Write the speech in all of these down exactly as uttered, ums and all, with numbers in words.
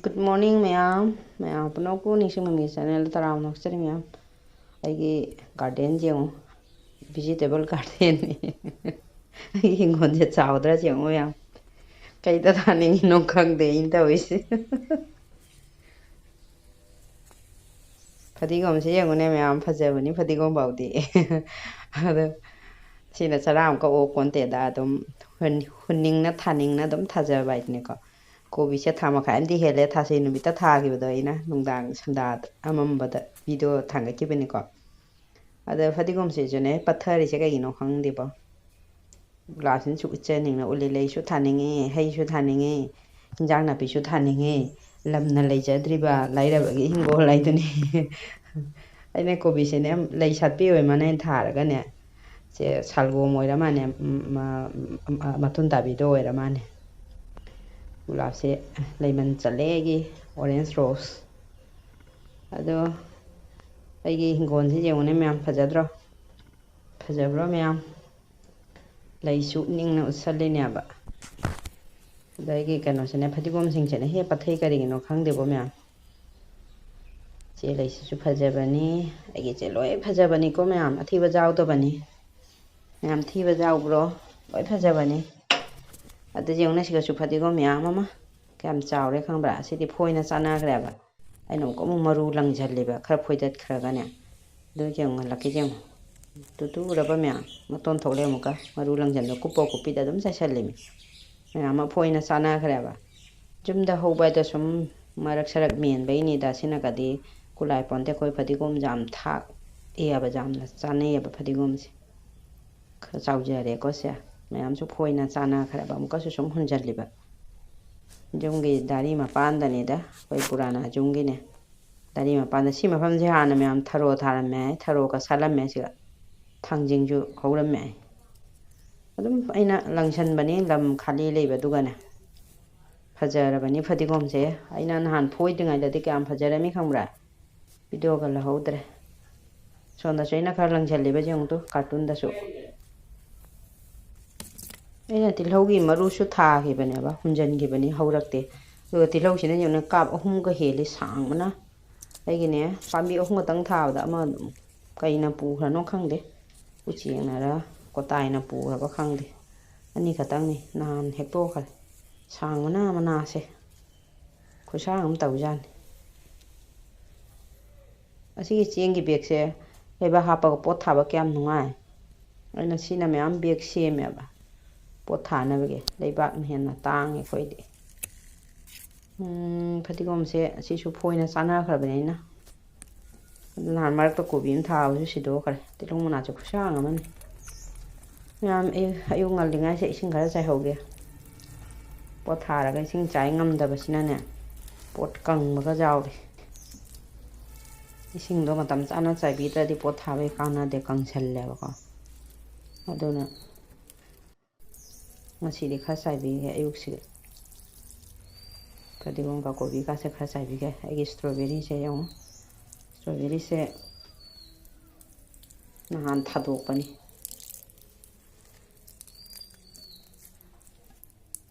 Good morning ꯃꯌꯥꯝ, ꯃꯌꯥꯝ ꯄꯨꯝꯅꯃꯛꯄꯨ ꯅꯤꯡꯁꯤꯡꯕ ꯃꯤꯒꯤ channel ꯇꯔꯥꯝꯅ ꯑꯣꯛꯆꯔꯤ ꯃꯌꯥꯝ꯫ ꯑꯩꯒꯤ garden ꯌꯦꯡꯉꯨ, vegetable garden ꯅꯤ꯫ ꯑꯩꯒꯤ ꯍꯤꯡꯒꯣꯜꯁꯦ ꯆꯥꯎꯗ꯭ꯔꯥ ꯌꯦꯡꯉꯨ ꯃꯌꯥꯝ꯫ ꯀꯩꯗ ꯊꯥꯅꯤꯡꯉꯤꯅꯣ ꯈꯪꯗꯦ ꯑꯩꯅ ꯇꯧꯔꯤꯁꯦ꯫ ꯐꯗꯤꯒꯣꯝꯁꯦ ꯌꯦꯡꯉꯨꯅꯦ ꯃꯌꯥꯝ, ꯐꯖꯕꯅꯤ ꯐꯗꯤꯒꯣꯝ ꯐꯥꯎꯗꯤ꯫ ꯑꯗꯣ ꯁꯤꯅ ꯆꯔꯥ ꯑꯃꯨꯛꯀ ꯑꯣꯛ ꯀꯣꯟꯇꯦꯗ, ꯑꯗꯨꯝ ꯍꯨꯟ-, ꯍꯨꯟꯅꯤꯡꯅ ꯊꯥꯅꯤꯡꯅ ꯑꯗꯨꯝ ꯊꯥꯖꯕ ꯍꯥꯏꯗꯨꯅꯤꯀꯣ꯫ ꯀꯣꯕꯤꯁꯦ ꯊꯥ ꯃꯈꯥꯏ ꯑꯃꯗꯤ ꯍꯦꯜꯂꯦ ꯊꯥꯁꯤ ꯅꯨꯃꯤꯠꯇ ꯊꯥꯈꯤꯕꯗꯣ, ꯑꯩꯅ ꯅꯨꯡꯗꯥꯡ ꯁꯟꯗꯥ ꯑꯃꯝꯕꯗ video ꯊꯥꯡꯒꯠꯈꯤꯕꯅꯤꯀꯣ꯫ ꯑꯗ ꯐꯗꯤꯒꯣꯝꯁꯤꯁꯨꯅꯦ ꯄꯠꯊꯔꯤꯁꯦ ꯀꯩꯒꯤꯅꯣ ꯈꯪꯗꯦꯕꯣ꯫ ꯒ꯭ꯂꯥꯁꯁꯤꯅ ꯁꯨꯝ ꯎꯠꯆꯅꯤꯡꯅ ꯎꯠꯂꯤ꯫ ꯂꯩꯁꯨ ꯊꯥꯅꯤꯡꯉꯤ, ꯍꯩꯁꯨ ꯊꯥꯅꯤꯡꯉꯤ, ꯏꯟꯖꯥꯡ ꯅꯥꯄꯤꯁꯨ ꯊꯥꯅꯤꯡꯉꯤ꯫ ꯂꯝꯅ ꯂꯩꯖꯗ꯭ꯔꯤꯕ ꯂꯥꯏꯔꯕꯒꯤ ꯍꯤꯡꯒꯣꯜ ꯍꯥꯏꯗꯨꯅꯤ꯫ ꯑꯩꯅ ꯀꯣꯕꯤꯁꯤꯅꯦ ꯂꯩ ꯁꯥꯠꯄꯤ ꯑꯣꯏ ꯃꯥꯅꯦ ꯑꯩꯅ ꯊꯥꯔꯒꯅꯦ꯫ ꯁꯦ ꯁꯜꯒꯣꯝ ꯑꯣꯏꯔ ꯃꯥꯅꯦ, ꯎꯝ, ꯃ-, ꯃ-, ꯃꯊꯨꯟ ꯇꯥꯕꯤꯗꯣ ꯑꯣꯏꯔ ꯃꯥꯅꯦ꯫ ꯒꯨꯂꯥꯞꯁꯦ ꯂꯩꯃꯟ ꯆꯠꯂꯦ ꯑꯩꯒꯤ orange rose꯫ ꯑꯗꯣ ꯑꯩꯒꯤ ꯍꯤꯡꯒꯣꯜꯁꯤ ꯌꯦꯡꯉꯨꯅꯦ ꯃꯌꯥꯝ, ꯐꯖꯗ꯭ꯔꯣ? ꯐꯖꯕ꯭ꯔꯣ ꯃꯌꯥꯝ? ꯂꯩꯁꯨ ꯅꯤꯡꯅ ꯎꯠꯁꯜꯂꯤꯅꯦꯕ꯫ ꯑꯗꯣ ꯑꯩꯒꯤ ꯀꯩꯅꯣꯁꯤꯅꯦ, ꯐꯗꯤꯒꯣꯝꯁꯤꯡꯁꯤꯅ ꯍꯦꯛ ꯄꯠꯊꯩ ꯀꯔꯤꯒꯤꯅꯣ ꯈꯪꯗꯦꯕꯣ ꯃꯌꯥꯝ꯫ ꯆꯦ ꯂꯩꯁꯤꯁꯨ ꯐꯖꯕꯅꯤ, ꯑꯩꯒꯤꯁꯦ ꯂꯣꯏ ꯐꯖꯕꯅꯤꯀꯣ ꯃꯌꯥꯝ, ꯑꯊꯤꯕ ꯌꯥꯎꯗꯕꯅꯤ꯫ ꯃꯌꯥꯝ ꯊꯤꯕ ꯌꯥꯎꯕ꯭ꯔꯣ? ꯂꯣꯏ ꯐꯖꯕꯅꯤ꯫ ꯑꯗꯨ ꯌꯦꯡꯉꯨꯅꯦ, ꯁꯤꯒꯁꯨ ꯐꯗꯤꯒꯣꯝ ꯃꯌꯥꯝ ꯑꯃ ꯀꯌꯥꯝ ꯆꯥꯎꯔꯦ ꯈꯪꯕ꯭ꯔꯥ? ꯑꯁꯤꯗꯤ ꯐꯣꯏꯅ ꯆꯥꯟꯅꯈ꯭ꯔꯦꯕ꯫ ꯑꯩꯅ ꯑꯃꯨꯛꯀ ꯑꯃꯨꯛ ꯃꯔꯨ ꯂꯪꯁꯤꯜꯂꯦꯕ, ꯈꯔ ꯐꯣꯏꯗꯠꯈ꯭ꯔꯒꯅꯦ꯫ ꯑꯗꯨ ꯌꯦꯡꯉꯨ, ꯍꯜꯂꯛꯀꯦ ꯌꯦꯡꯉꯨ꯫ ꯇꯨ ꯇꯨ ꯎꯔꯕ ꯃꯌꯥꯝ? ꯃꯇꯣꯟ ꯊꯣꯛꯂꯛꯑꯦ ꯑꯃꯨꯛꯀ꯫ ꯃꯔꯨ ꯂꯪꯁꯤꯟꯕ ꯀꯨꯞꯄ ꯀꯨꯞꯄꯤꯗ ꯑꯗꯨꯝ ꯆꯥꯏꯁꯤꯜꯂꯤꯃꯤ꯫ ꯃꯌꯥꯝ ꯑꯃ ꯐꯣꯏꯅ ꯆꯥꯟꯅꯈ꯭ꯔꯦꯕ꯫ ꯌꯨꯝꯗ ꯍꯧꯕ ꯍꯥꯏꯗꯣ ꯁꯨꯝ ꯃꯔꯛ ꯁꯔꯛ ꯃꯦꯟꯕꯩꯅꯤꯗ, ꯁꯤꯅꯒꯗꯤ ꯀꯨꯂꯥꯏ ꯄꯣꯟꯇꯦ꯫ ꯑꯩꯈꯣꯏ ꯐꯗꯤꯒꯣꯝꯁꯦ ꯌꯥꯝ ꯊꯥꯛꯑꯦꯕ, ꯌꯥꯝꯅ ꯆꯥꯅꯩꯌꯦꯕ ꯐꯗꯤꯒꯣꯝꯁꯦ꯫ ꯈꯔ ꯆꯥꯎꯖꯔꯦꯀꯣ ꯁꯦ꯫ ꯃꯌꯥꯝꯁꯨ ꯐꯣꯏꯅ ꯆꯥꯟꯅꯈ꯭ꯔꯦꯕ, ꯑꯃꯨꯛꯀꯁꯨ ꯁꯨꯝ ꯍꯨꯟꯖꯜꯂꯤꯕ꯫ ꯌꯨꯝꯒꯤ ꯗꯥꯔꯤ ꯃꯄꯥꯟꯗꯅꯤꯗ, ꯑꯩꯈꯣꯏ ꯄꯨꯔꯥꯅ ꯌꯨꯝꯒꯤꯅꯦ꯫ ꯗꯥꯔꯤ ꯃꯄꯥꯟꯗ, ꯁꯤ ꯃꯐꯝꯁꯦ ꯍꯥꯟꯅ ꯃꯌꯥꯝ ꯊꯔꯣ ꯊꯥꯔꯝꯃꯦ ꯍꯥꯏ, ꯊꯔꯣꯒ ꯁꯥꯠꯂꯝꯃꯦ ꯁꯤꯒ꯫ ꯊꯥꯡꯖꯤꯡꯁꯨ ꯍꯧꯔꯝꯃꯦ ꯍꯥꯏ꯫ ꯑꯗꯨꯝ ꯑꯩꯅ ꯂꯪꯁꯟꯕꯅꯤ, ꯂꯝ ꯈꯥꯂꯤ ꯂꯩꯕꯗꯨꯒꯅꯦ꯫ ꯐꯖꯔꯕꯅꯤ ꯐꯗꯤꯒꯣꯝꯁꯦ꯫ ꯑꯩꯅ ꯅꯍꯥꯟ ꯐꯣꯏꯗ꯭ꯔꯤꯉꯩꯗꯗꯤ ꯀꯌꯥꯝ ꯐꯖꯔꯝꯃꯤ ꯈꯪꯕ꯭ꯔꯥ? Videoꯒ ꯂꯧꯍꯧꯗ꯭ꯔꯦ꯫ ꯁꯣꯝꯗꯁꯨ ꯑꯩꯅ ꯈꯔ ꯂꯪꯁꯤꯜꯂꯤꯕ ꯌꯦꯡꯉꯨꯇꯨ, cartonꯗꯁꯨ꯫ ꯑꯩꯅ ꯇꯤꯜꯍꯧꯒꯤ ꯃꯔꯨꯁꯨ ꯊꯥꯈꯤꯕꯅꯦꯕ, ꯍꯨꯟꯖꯤꯟꯈꯤꯕꯅꯤ, ꯍꯧꯔꯛꯇꯦ꯫ ꯑꯗꯨꯒ ꯇꯤꯜꯍꯧꯁꯤꯅ ꯌꯦꯡꯉꯨꯅꯦ, ꯀꯥꯞ ꯑꯍꯨꯝꯒ ꯍꯦꯜꯂꯤ ꯁꯥꯡꯕꯅ꯫ ꯑꯩꯒꯤꯅꯦ, ꯄꯥꯝꯕꯤ ꯑꯍꯨꯝ ꯈꯛꯇꯪ ꯊꯥꯕꯗ ꯑꯃ ꯑꯗꯨꯝ ꯀꯩꯅ ꯄꯨꯈ꯭ꯔꯅꯣ ꯈꯪꯗꯦ, ꯎꯆꯦꯛꯅꯔ ꯀꯣꯇꯥꯏꯅ ꯄꯨꯈ꯭ꯔꯕ ꯈꯪꯗꯦ꯫ ꯑꯅꯤꯈꯛꯇꯪꯅꯤ, ꯅꯍꯥꯟ ꯍꯦꯛꯇꯣꯛꯈ꯭ꯔꯦ꯫ ꯁꯥꯡꯕꯅ ꯃꯅꯥꯁꯦ ꯈꯨꯁꯥꯡ ꯑꯃ ꯇꯧꯖꯥꯠꯅꯤ꯫ ꯑꯁꯤꯒꯤ ꯆꯦꯡꯒꯤ ꯕꯦꯒꯁꯦ ꯂꯩꯕꯥꯛ ꯍꯥꯞꯄꯒ ꯄꯣꯠ ꯊꯥꯕ ꯀꯌꯥꯝ ꯅꯨꯡꯉꯥꯏ꯫ ꯑꯩꯅ ꯁꯤꯅ ꯃꯌꯥꯝ ꯕꯦꯒ ꯁꯦꯝꯃꯦꯕ, ꯄꯣꯠ ꯊꯥꯅꯕꯒꯤ꯫ ꯂꯩꯕꯥꯛꯅ ꯍꯦꯟꯅ ꯇꯥꯡꯉꯦ ꯑꯩꯈꯣꯏꯗꯤ꯫ ꯎꯝ, ꯐꯗꯤꯒꯣꯝꯁꯦ ꯑꯁꯤꯁꯨ ꯐꯣꯏꯅ ꯆꯥꯟꯅꯈ꯭ꯔꯕꯅꯤꯅ꯫ ꯑꯗꯨ ꯅꯍꯥꯟ ꯃꯔꯛꯇ ꯀꯣꯕꯤ ꯑꯃ ꯊꯥꯕꯁꯨ ꯁꯤꯗꯣꯛꯈ꯭ꯔꯦ꯫ ꯇꯤꯜꯍꯧ ꯃꯅꯥꯁꯦ ꯈꯨꯁꯥꯡ ꯑꯃꯅꯤ꯫ ꯃꯌꯥꯝ ꯑꯌꯨꯛ, ꯑꯌꯨꯛ ꯉꯜꯂꯤꯉꯩꯁꯦ ꯏꯁꯤꯡ ꯈꯔ ꯆꯥꯏꯍꯧꯒꯦ꯫ ꯄꯣꯠ ꯊꯥꯔꯒ ꯏꯁꯤꯡ ꯆꯥꯏ ꯉꯝꯗꯕꯁꯤꯅꯅꯦ, ꯄꯣꯠ ꯀꯪꯕꯒ ꯌꯥꯎꯔꯤ꯫ ꯏꯁꯤꯡꯗꯣ ꯃꯇꯝ ꯆꯥꯅ ꯆꯥꯏꯕꯤꯗ꯭ꯔꯗꯤ ꯄꯣꯠ ꯊꯥꯕꯩ ꯀꯥꯟꯅꯗꯦ, ꯀꯪꯁꯜꯂꯦꯕꯀꯣ꯫ ꯑꯗꯨꯅ ꯉꯁꯤꯗꯤ ꯈꯔ ꯆꯥꯏꯕꯤꯒꯦ ꯑꯌꯨꯛꯁꯤꯗꯤ꯫ ꯐꯗꯤꯒꯣꯝꯒ ꯀꯣꯕꯤꯒꯁꯦ ꯈꯔ ꯆꯥꯏꯕꯤꯒꯦ꯫ ꯑꯩꯒꯤ ꯏꯁꯇ꯭ꯔꯣꯕꯦꯔꯤꯁꯦ ꯌꯦꯡꯉꯨ꯫ ꯏꯁꯇ꯭ꯔꯣꯕꯦꯔꯤꯁꯦ ꯅꯍꯥꯟ ꯊꯥꯗꯣꯛꯄꯅꯤ꯫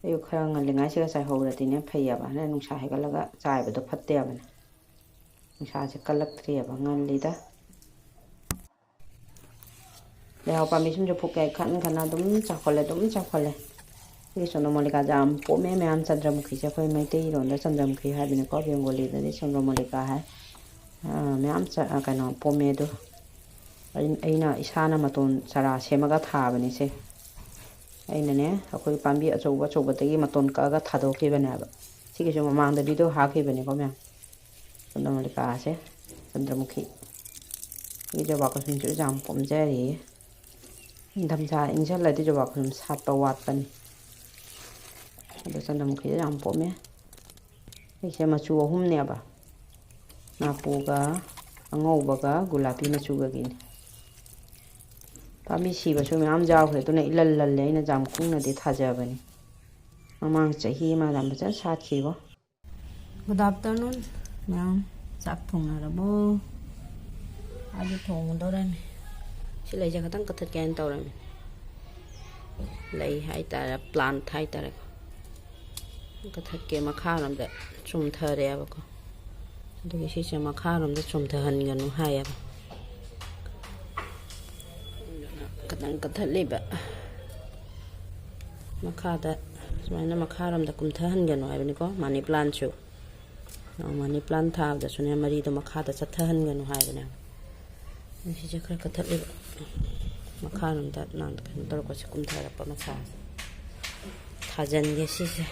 ꯑꯌꯨꯛ ꯈꯔ ꯉꯜꯂꯤꯉꯩꯁꯤꯗ ꯆꯥꯏꯍꯧꯔꯗꯤꯅꯦ ꯐꯩꯌꯦꯕ꯫ ꯍꯣꯔꯦꯟ ꯅꯨꯡꯁꯥ ꯍꯦꯛꯒꯠꯂꯒ ꯆꯥꯏꯕꯗꯣ ꯐꯠꯇꯦꯕꯅꯦ꯫ ꯅꯨꯡꯁꯥꯁꯦ ꯀꯜꯂꯛꯇ꯭ꯔꯤꯑꯕ, ꯉꯜꯂꯤꯗ꯫ ꯂꯩꯍꯥꯎ ꯄꯥꯝꯕꯤꯁꯤꯡꯁꯨ ꯄꯨꯛꯀꯩ ꯈꯟ ꯈꯟꯅ ꯑꯗꯨꯝ ꯆꯥꯎꯈꯠꯂꯦ, ꯑꯗꯨꯝ ꯆꯥꯎꯈꯠꯂꯦ꯫ ꯁꯤꯒꯤ ꯆꯟꯗ꯭ꯔꯃꯜꯂꯤꯀꯥꯁꯦ ꯌꯥꯝ ꯄꯣꯝꯃꯦ ꯃꯌꯥꯝ꯫ ꯆꯟꯗ꯭ꯔꯃꯨꯈꯤꯁꯦ ꯑꯩꯈꯣꯏ ꯃꯩꯇꯩꯂꯣꯟꯗ ꯆꯟꯗ꯭ꯔꯃꯨꯈꯤ ꯍꯥꯏꯕꯅꯤꯀꯣ, ꯕꯦꯡꯒꯣꯂꯤꯗꯗꯤ ꯆꯟꯗ꯭ꯔꯃꯜꯂꯤꯀꯥ ꯍꯥꯏ꯫ ꯑꯥ, ꯃꯌꯥꯝ ꯆ-, ꯑ, ꯀꯩꯅꯣ, ꯄꯣꯝꯃꯦ ꯑꯗꯣ꯫ ꯑꯩ-, ꯑꯩꯅ ꯏꯁꯥꯅ ꯃꯇꯣꯟ ꯆꯔꯥ ꯁꯦꯝꯃꯒ ꯊꯥꯕꯅꯤꯁꯦ꯫ ꯑꯩꯅꯅꯦ, ꯑꯩꯈꯣꯏ ꯄꯥꯝꯕꯤ ꯑꯆꯧꯕ ꯑꯆꯧꯕꯗꯒꯤ ꯃꯇꯣꯟ ꯀꯛꯑꯒ ꯊꯥꯗꯣꯛꯈꯤꯕꯅꯦꯕ꯫ ꯁꯤꯒꯤꯁꯨ ꯃꯃꯥꯡꯗ ꯚꯤꯗꯤꯑꯣ ꯍꯥꯞꯈꯤꯕꯅꯤꯀꯣ ꯃꯌꯥꯝ꯫ ꯆꯟꯗ꯭ꯔꯃꯜꯂꯤꯀꯥꯁꯦ, ꯆꯟꯗ꯭ꯔꯃꯨꯈꯤ꯫ ꯁꯤꯒꯤ ꯖꯣꯕꯥ ꯀꯨꯁꯨꯝꯁꯤꯁꯨ ꯌꯥꯝ ꯄꯣꯝꯖꯔꯤꯌꯦ꯫ ꯅꯤꯡꯊꯝꯊꯥ ꯏꯪꯁꯜꯂꯗꯤ ꯖꯣꯕꯥ ꯀꯨꯁꯨꯝ ꯁꯥꯠꯄ ꯋꯥꯠꯄꯅꯤ꯫ ꯑꯗꯣ ꯆꯟꯗ꯭ꯔꯃꯨꯈꯤꯁꯦ ꯌꯥꯝ ꯄꯣꯝꯃꯦ꯫ ꯑꯩꯁꯦ ꯃꯆꯨ ꯑꯍꯨꯝꯅꯦꯕ, ꯅꯥꯄꯨꯒ, ꯑꯉꯧꯕꯒ, ꯒꯨꯂꯥꯄꯤ ꯃꯆꯨꯒꯒꯤꯅꯤ꯫ ꯄꯥꯝꯕꯤ ꯁꯤꯕꯁꯨ ꯃꯌꯥꯝ ꯌꯥꯎꯈ꯭ꯔꯦ, ꯑꯗꯨꯅ ꯏꯂꯜ ꯂꯜꯂꯦ꯫ ꯑꯩꯅ ꯌꯥꯝ ꯀꯨꯡꯅꯗꯤ ꯊꯥꯖꯕꯅꯤ꯫ ꯃꯃꯥꯡ ꯆꯍꯤ ꯑꯃ ꯌꯥꯝ ꯐꯖꯅ ꯁꯥꯠꯈꯤꯕꯣ꯫ Good afternoon ꯃꯌꯥꯝ꯫ ꯆꯥꯛ ꯊꯣꯡꯅꯔꯕꯣ? ꯑꯩꯁꯨ ꯊꯣꯡꯉꯗꯧꯔꯅꯤ꯫ ꯁꯤ ꯂꯩꯁꯦ ꯈꯇꯪ ꯀꯛꯊꯠꯀꯦ ꯍꯥꯏꯅ ꯇꯧꯔꯝꯃꯤ꯫ ꯂꯩ ꯍꯥꯏꯇꯥꯔꯦ, plant ꯍꯥꯏꯇꯥꯔꯦꯀꯣ꯫ ꯀꯊꯛꯀꯤ ꯃꯈꯥꯔꯣꯝꯗ ꯆꯨꯝꯊꯔꯦꯕꯀꯣ꯫ ꯑꯗꯨꯒꯤ ꯁꯤꯁꯦ ꯃꯈꯥꯔꯣꯝꯗ ꯆꯨꯝꯊꯍꯟꯒꯅꯨ ꯍꯥꯏꯌꯦꯕ꯫ ꯈꯤꯇꯪ ꯀꯊꯠꯂꯤꯕ꯫ ꯃꯈꯥꯗ ꯁꯨꯃꯥꯏꯅ ꯃꯈꯥꯔꯣꯝꯗ ꯀꯨꯝꯊꯍꯟꯒꯅꯨ ꯍꯥꯏꯕꯅꯤꯀꯣ꯫ ꯃꯅꯤ ꯄ꯭ꯂꯥꯟꯁꯨ, ꯃꯅꯤ ꯄ꯭ꯂꯥꯟ ꯊꯥꯕꯗꯁꯨꯅꯦ, ꯃꯔꯤꯗꯣ ꯃꯈꯥꯗ ꯆꯠꯊꯍꯟꯒꯅꯨ ꯍꯥꯏꯕꯅꯦꯕ꯫ ꯁꯤꯁꯦ ꯈꯔ ꯀꯊꯠꯂꯤꯕ꯫ ꯃꯈꯥꯔꯣꯝꯗ ꯅꯥꯟ-, ꯀꯩꯅꯣ ꯇꯧꯔꯛꯄꯁꯦ, ꯀꯨꯝꯊꯔꯛꯄ ꯃꯁꯥꯁꯦ꯫ ꯊꯥꯖꯤꯟꯒꯦ ꯁꯤꯁꯦ꯫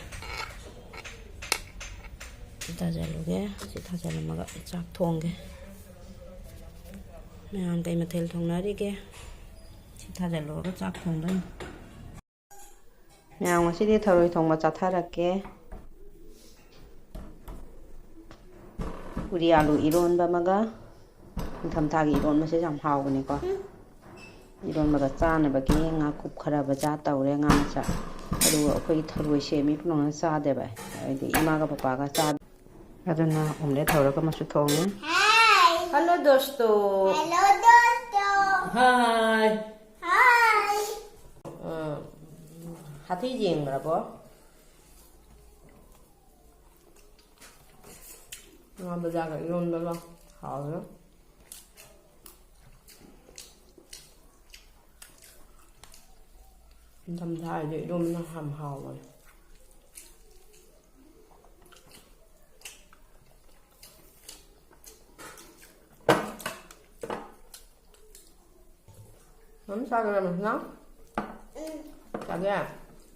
ꯁꯤ ꯊꯥꯖꯤꯜꯂꯨꯒꯦ꯫ ꯁꯤ ꯊꯥꯖꯤꯜꯂꯝꯃꯒ ꯆꯥꯛ ꯊꯣꯡꯒꯦ꯫ ꯃꯌꯥꯝ ꯀꯩ ꯃꯊꯦꯜ ꯊꯣꯡꯅꯔꯤꯒꯦ? ꯁꯤ ꯊꯥꯖꯤꯜꯂꯨꯔꯒ ꯆꯥꯛ ꯊꯣꯡꯗꯣꯏꯅꯤ꯫ ꯃꯌꯥꯝ, ꯉꯁꯤꯗꯤ ꯊꯔꯣꯏ ꯊꯣꯡꯕ ꯆꯥꯊꯔꯛꯀꯦ꯫ ꯄꯨꯔꯤ ꯑꯥꯂꯨ ꯏꯔꯣꯟꯕ ꯑꯃꯒ꯫ ꯅꯤꯡꯊꯝꯊꯥꯒꯤ ꯏꯔꯣꯟꯕꯁꯦ ꯌꯥꯝ ꯍꯥꯎꯕꯅꯤꯀꯣ꯫ ꯏꯔꯣꯟꯕꯒ ꯆꯥꯅꯕꯒꯤ ꯉꯥ ꯀꯨꯞ ꯈꯔ ꯕꯖꯥꯔ ꯇꯧꯔꯦ, ꯉꯥ ꯃꯆꯥ꯫ ꯑꯗꯨꯒ ꯑꯩꯈꯣꯏ ꯊꯔꯣꯏꯁꯦ ꯃꯤ ꯄꯨꯝꯅꯃꯛꯅ ꯆꯥꯗꯦꯕ, ꯍꯥꯏꯗꯤ ꯏꯃꯥꯒ ꯄꯄꯥꯒ ꯆꯥꯗꯦ꯫ ꯑꯗꯨꯅ omelette ꯍꯧꯔꯒ ꯑꯃꯁꯨ ꯊꯣꯡꯉꯤ꯫ Hello, ꯗꯣꯁꯇꯣ꯫ Hello, ꯗꯣꯁꯇꯣ꯫ Hi. Hi. ꯎꯝ, ꯍꯥꯊꯤ ꯌꯦꯡꯕ꯭ꯔꯕꯣ? ꯉꯥ ꯕꯖꯥꯔꯒ ꯏꯔꯣꯟꯕꯒ ꯍꯥꯎꯋꯦ꯫ ꯅꯤꯡꯊꯝꯊꯥꯗꯤ ꯏꯔꯣꯟꯕꯅ ꯌꯥꯝ ꯍꯥꯎꯕꯅꯦ꯫ ꯅꯪ ꯆꯥꯒꯦꯔꯥ, ꯃꯁꯅꯥ? ꯆꯥꯒꯦ?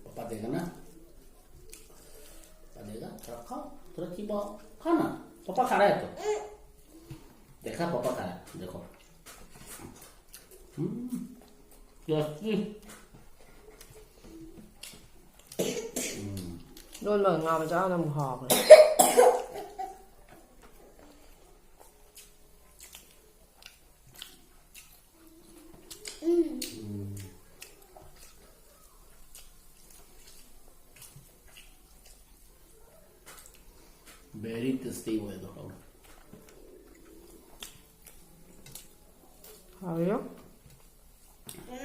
पापा देगा ना? पापा देगा? थोड़ा खाओ, थोड़ा चिबाओ, खाओ ना। पापा खा रहा है तो। देखा, पापा खा रहा है, देखो। हम्म, टेस्टी। हम्म। ꯏꯔꯣꯟꯕꯒ ꯉꯥ ꯃꯆꯥꯒꯅ ꯑꯃꯨꯛ ꯍꯥꯎꯈ꯭ꯔꯦ꯫ Very tasty ꯑꯣꯏ ꯑꯗꯣ, ꯍꯥꯎꯔꯦ꯫ ꯍꯥꯎꯔꯦ꯫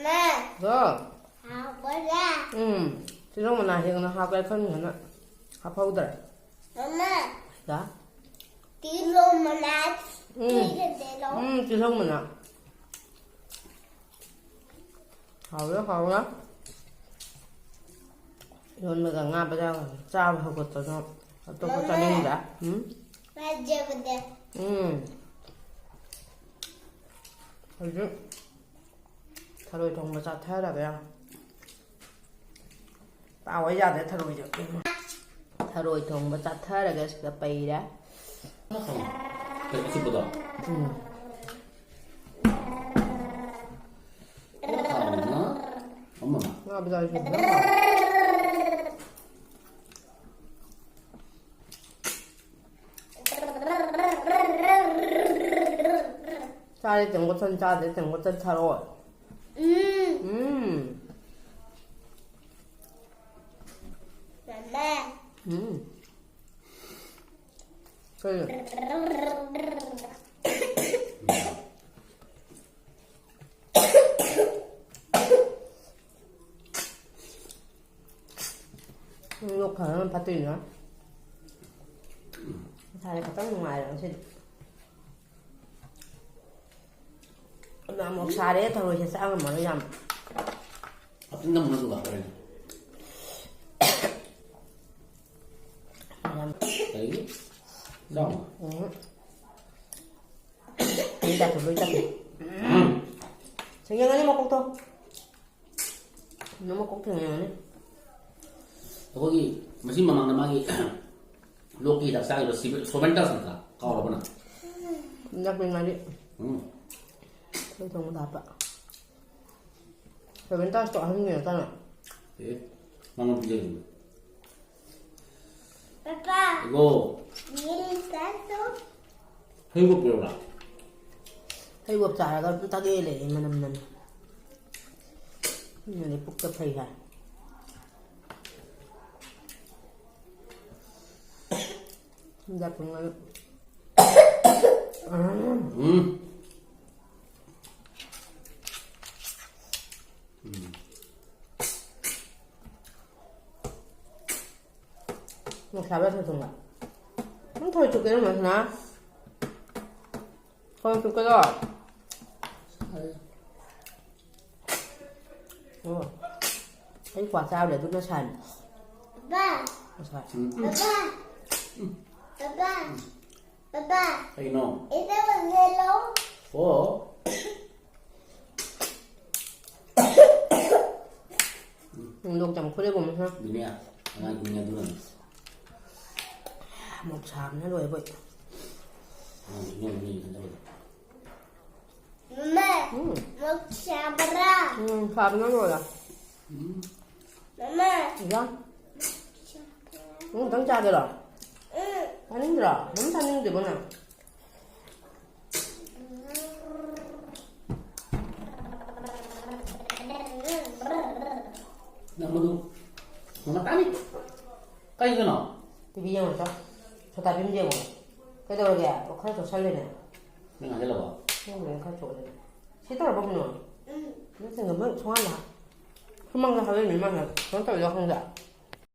ꯃꯥ꯫ ꯍꯥꯎꯕ꯭ꯔꯥ? ꯎꯝ꯫ ꯇꯤꯜꯍꯧ ꯃꯅꯥ ꯍꯦꯟꯅ ꯍꯥꯞꯄꯦ ꯈꯟꯕꯅ꯫ ꯍꯥꯞꯍꯧꯗ꯭ꯔꯦ꯫ ꯃꯃꯥ, ꯁꯤꯗ꯫ ꯇꯤꯜꯍꯧ ꯃꯅꯥ ꯎꯝ꯫ ꯊꯤꯔꯗꯦꯔꯣ? ꯎꯝ, ꯇꯤꯜꯍꯧ ꯃꯅꯥ꯫ ꯍꯥꯎꯔꯦ, ꯍꯥꯎꯔꯦ꯫ ꯏꯔꯣꯟꯕꯒ ꯉꯥ ꯕꯖꯥꯔꯒ ꯆꯥꯕ ꯍꯧꯒꯠꯄꯗꯣ ꯑꯇꯣꯞꯄ ꯃꯃꯥ꯫ ꯆꯥꯅꯤꯡꯗ꯭ꯔꯦ꯫ ꯎꯝ? ꯐꯖꯕꯅꯦ꯫ ꯎꯝ꯫ ꯍꯧꯖꯤꯛ ꯊꯔꯣꯏ ꯊꯣꯡꯕ ꯆꯥꯊꯔꯒꯦ꯫ ꯄꯥꯎ ꯌꯥꯗ꯭ꯔꯦ ꯊꯔꯣꯏꯁꯦ꯫ ꯊꯔꯣꯏ ꯊꯣꯡꯕ ꯆꯥꯊꯔꯒꯦ ꯁꯤꯗ ꯄꯩꯔꯦ꯫ ꯀꯩꯅꯣ ꯑꯁꯨꯕꯗꯣ? ꯎꯝ꯫ ꯍꯥꯎꯕꯅ ꯑꯃꯅ꯫ ꯉꯥ ꯕꯖꯥꯔ ꯁꯨꯕꯗꯣ ꯍꯥꯎꯋꯦ꯫ ꯆꯥꯔꯦ ꯇꯦꯡꯀꯣꯠ ꯆꯟ, ꯆꯥꯗ꯭ꯔꯦ ꯇꯦꯡꯀꯣꯠ ꯆꯟ ꯊꯥꯔꯛꯑꯣ꯫ ꯎꯝ꯫ ꯎꯝ꯫ ꯃꯃꯥ꯫ ꯎꯝ꯫ ꯀꯩꯅꯣ? ꯂꯣꯛ ꯈꯔ ꯐꯠꯇ꯭ꯔꯤꯅ ꯏꯁꯥꯁꯦ ꯈꯤꯇꯪ ꯅꯨꯡꯉꯥꯏꯔꯦ ꯉꯁꯤꯗꯤ꯫ ꯑꯗꯣ ꯑꯃꯨꯛ ꯁꯥꯔꯦ, ꯊꯔꯣꯏꯁꯦ ꯆꯥ ꯉꯝꯃꯔꯣꯏ ꯌꯥꯝ꯫ ꯑꯇꯤꯡ ꯅꯝꯕꯅ ꯅꯨꯡꯉꯥꯏꯔꯦ꯫ ꯌꯥꯝ ꯀꯔꯤ? ꯆꯥꯎ꯫ ꯎꯝ꯫ ꯂꯣꯏ ꯆꯥꯊꯣꯛ, ꯂꯣꯏ ꯆꯥꯊꯣꯛ꯫ ꯎꯝ꯫ ꯁꯦꯡꯖꯪꯒꯅꯤ ꯃꯀꯣꯛꯇꯣ꯫ ꯅꯪ ꯃꯀꯣꯛ ꯊꯦꯡꯅꯔꯅꯤ꯫ ꯑꯩꯈꯣꯏꯒꯤ ꯃꯁꯤ ꯃꯃꯥꯡꯗ ꯃꯥꯒꯤ ꯂꯣꯛꯀꯤ ꯍꯤꯗꯥꯛ ꯆꯥꯈꯤꯕ ꯁꯤꯕ-, ꯁꯣꯚꯦꯟꯇꯁ ꯅꯠꯇ꯭ꯔꯥ? ꯀꯥꯎꯔꯕ ꯅꯪ? ꯍꯤꯗꯥꯛ ꯄꯤꯉꯥꯗꯤ ꯎꯝ꯫ ꯑꯩꯈꯣꯏ ꯊꯣꯡꯕꯗ ꯍꯥꯞꯄ꯫ ꯁꯣꯚꯦꯟꯇꯁꯇꯣ ꯑꯍꯟꯒꯤ ꯅꯠꯇꯅ꯫ ꯑꯦ, ꯃꯉꯣꯟ ꯄꯤꯖꯔꯤꯅꯤ꯫ ꯄꯄꯥ꯫ ꯏꯒꯣ꯫ ꯌꯦꯟ ꯆꯥꯁꯨ꯫ ꯍꯩꯔꯤꯕꯣꯞ ꯄꯤꯔꯛꯎꯔꯥ? ꯍꯩꯔꯤꯕꯣꯞ ꯆꯥꯔꯒ ꯑꯗꯨꯝ ꯇꯥꯛꯑꯦ ꯂꯩꯌꯦ, ꯃꯅꯝ ꯅꯝꯃꯦ꯫ ꯃꯤꯅꯗꯤ ꯄꯨꯛꯇ ꯐꯩ ꯍꯥꯏ꯫ ꯆꯤꯟꯖꯥꯛ ꯇꯨꯡꯉꯒ꯫ ꯎꯝ꯫ ꯎꯝ꯫ ꯁꯥꯕ ꯌꯥꯝ ꯊꯨꯝꯕ꯫ ꯅꯪ ꯊꯣꯏ ꯆꯨꯞꯀꯦꯔꯣ, ꯃꯁꯅꯥ? ꯊꯣꯏ ꯆꯨꯞꯀꯦꯔꯣ? ꯑꯣ꯫ ꯑꯩ ꯀ꯭ꯋꯥ ꯆꯥꯕꯗ ꯑꯗꯨꯅ ꯁꯥꯏꯅꯤ꯫ ꯕꯕꯥ꯫ ꯉꯁꯥꯏ꯫ ꯕꯕꯥ꯫ ꯕꯕꯥ꯫ ꯕꯕꯥ꯫ ꯀꯩꯅꯣ? ꯏꯇꯥ ꯕꯖꯦꯂꯣ꯫ ꯑꯣ꯫ ꯅꯪ ꯂꯣꯛ ꯌꯥꯝ ꯈꯨꯔꯦ, ꯀꯨꯝꯕ ꯈꯔ꯫ ꯑꯗꯨꯅꯦ, ꯑꯉꯥꯡ ꯈꯨꯗꯤꯡꯒꯤ ꯑꯗꯨꯅꯅꯦ꯫ ꯃꯣꯛ ꯁꯥꯕꯅ ꯂꯣꯏꯔꯦ ꯑꯩꯈꯣꯏ꯫ ꯑꯉꯥꯡ ꯈꯨꯗꯤꯡꯒꯤ ꯑꯗꯨꯅꯅꯦ ꯈꯟꯖꯕꯗꯣ꯫ ꯃꯃꯥ, ꯎꯝ꯫ ꯃꯣꯛ ꯁꯥꯕ꯭ꯔꯥ? ꯎꯝ, ꯁꯥꯕꯅ ꯂꯣꯏꯔꯦ꯫ ꯎꯝ꯫ ꯃꯃꯥ꯫ ꯏꯟꯖꯥꯡ? ꯅꯪ ꯑꯝꯇꯪ ꯆꯥꯒꯦꯔꯣ? ꯎꯝ꯫ ꯆꯥꯅꯤꯡꯗ꯭ꯔꯣ? ꯑꯗꯨꯝ ꯆꯥꯅꯤꯡꯗꯦꯕꯣ ꯅꯪ? ꯅꯪ ꯃꯗꯨ ꯅꯪ ꯇꯥꯅꯤ꯫ ꯀꯩꯒꯤꯅꯣ? ꯇꯤꯚꯤ ꯌꯦꯡꯉꯣ ꯆꯣ꯫ ꯁꯣꯇꯥ ꯚꯤꯝ ꯌꯦꯡꯉꯣ꯫ ꯀꯩꯗꯧꯔꯒꯦ? ꯑꯣ, ꯈꯔ ꯆꯣꯠꯁꯜꯂꯦꯅꯦ꯫ ꯅꯪ ꯍꯥꯏꯖꯜꯂꯕꯣ? ꯅꯪ ꯂꯣꯏꯅ ꯈꯔ ꯆꯣꯠꯂꯦ꯫ ꯁꯤ ꯇꯧꯔꯕꯣ ꯀꯩꯅꯣ? ꯎꯝ꯫ ꯅꯪ ꯊꯦꯡꯒꯟꯕ ꯁꯨꯡꯍꯥꯟ ꯍꯥꯟ-, ꯁꯨꯃꯥꯡꯗ ꯍꯥꯞꯄꯝꯃꯤ ꯃꯥꯅ ꯀꯩꯅꯣ ꯇꯧꯔꯤꯗꯣ ꯈꯪꯗꯦ꯫